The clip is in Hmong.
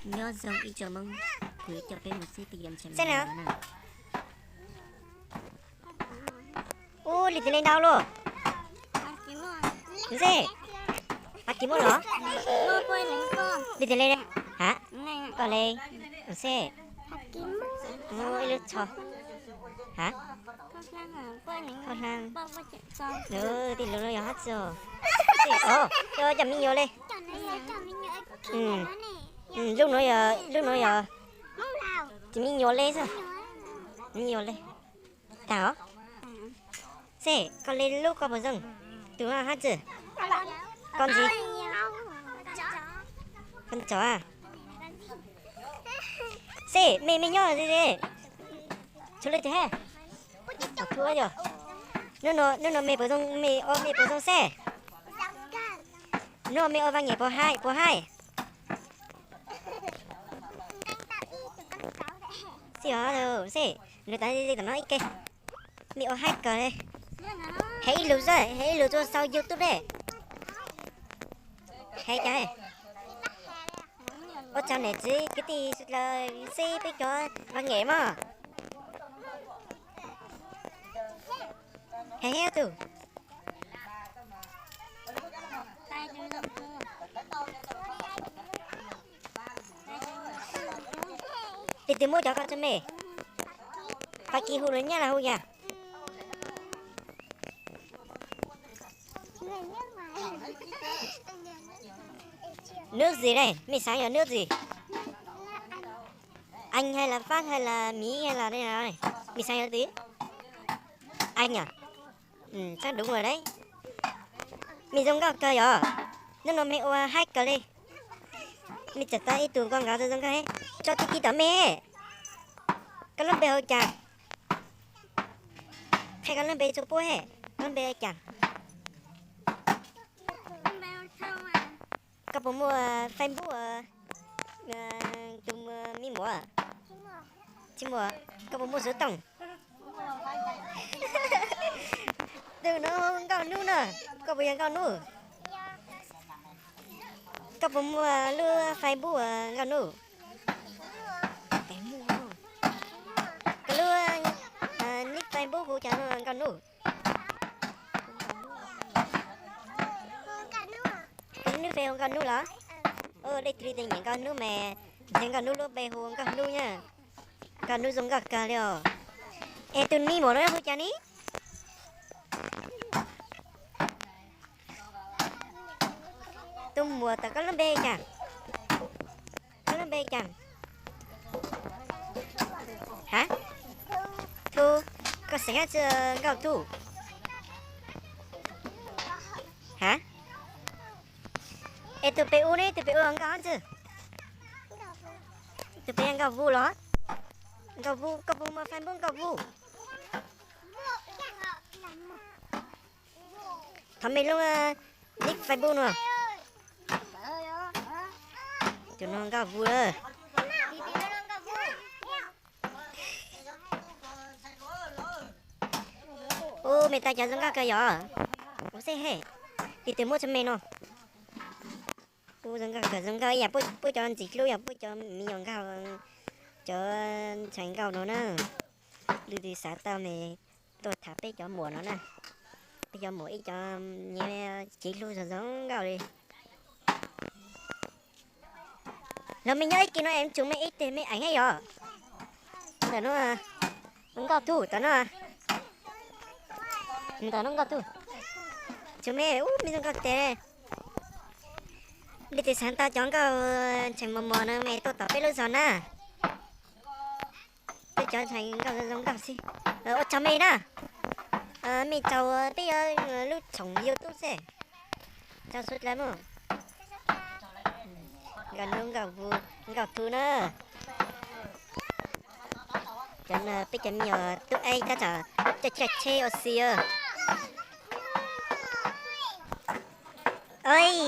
Nyob zoo ib tsoom Hmoob, kuv yuav coj peb mus saib peb yuav ntshe Xej na. Ub, li tis le ntau luaj. Xej, Hab Kis muaj los? Li tis le, ha, koj le, Xej, ib lub tsho, ha, koj hla, tij lus no yog hab tsi os. Xej, o, cov me nyuam le. Lub no yog, lub no yog, tsis me nyuam le xwb, me nyuam le. Tag os. Xej, koj le lub koj puas zoo? Tus hab tsi? Koj ntxiv. Koj tso. Xej, mej, mej nyob, tshuav leej twg hab? Hnub no, hnub no mej puas zoo, mej ua, mej puas zoo Xej? Hnub no mej ua vas nyem puas haib, puas haib? Xij os, Xej, nws tas tom no ib ke. Mej ua haib kawg li. Hais ib lus xwb, hais ib lus rua sau YouTube ne. Hais cas? Ua tsaug niam txiv kwv tij sawv daws saib peb cov vas nyem mog. Hais thiab tus. Leej twg muab cov ko rau mej? Fab Kis hu los Nyab Laj hu yam? Nước gì đây? Mej xaav yog nước gì? Anh hay là Pháp hay là Mỹ hay là đây này? Mej xaav yog twg? Anh à? Chắc đúng rồi đấy. Mej zoo nkauj kawg yom. Hnub no mej ua haib kawg li. Mej txawm tau ib tug nkauj nkauj zoo zoo nkauj. Tso tib kis tom mej. Koj lub npe hu cas? Qhia koj lub npe rua puab he. Koj lub npe hu cas? Koj puas muaj Facebook tus me muam? Tsis muaj. Koj puas muaj Zov Tooj? Tus no Nkauj Hnub na. Koj puas yog Nkauj Hnub? Koj puas muaj lub Facebook Nkauj Hnub? Koj lub nick Facebook hu cas no Nkauj Hnub? Koj lub nick Facebook Nkauj Hnub los? Leej twg li tes nyiam Nkauj Hnub mas nrhiav Nkauj Hnub lub npe hu Nkauj Hnub na. Nkauj Hnub zoo nkauj kawg li os. Es tus me muam no hu cas ne? Tus muam tawm koj lub npe cas? Koj lub npe cas? Ha? Thu. Koj xeem hab tsi Nkauj Thu? Ha? Es tus pem u ne, tus pem u Nkauj hab tsi? Tus pem Nkauj Vu los? Nkauj Vu, koj puas muaj Facebook Nkauj Vu? Thov mej lub nick Facebook no. Tus no Nkauj Vu lawm. Ub, mej tau cov zoo nkauj kawg yom. Ua xeb he. Ib tug muab tsua me no. Ub, zoo nkauj kawg, zoo nkauj ib yam puab cov ntxim hlub yog puab cov me nyuam nkauj, cov ntxhais nkauj no na. Leej twg xav tau mas tuaj tham peb cov muam no na. Peb cov muam ib cov nyiam cev hlub zoo zoo nkauj li. Los mej nyob ib kis no es tsuas mej ib teg mej eev hab yom. Ntawm no Nkauj Thu, ntawm no, ntawm no Nkauj Thu. Tsuas mej, ub, mej zoo nkauj teg. Leej twg xav tau cov nkauj ntxhais mos mos no mas tuaj tom peb lub zog na. Peb cov ntxhais nkauj zoo nkauj xwb. Ua tsaug mej na. Mej tsaug peb lub tshooj YouTube xwb. Tsaug suav dlawg mog. Nkauj Hnub, Nkauj Vu, Nkauj Thu na. Cov no peb cov me nyuam tub eb tab tom coj tsheb ua si. Oj,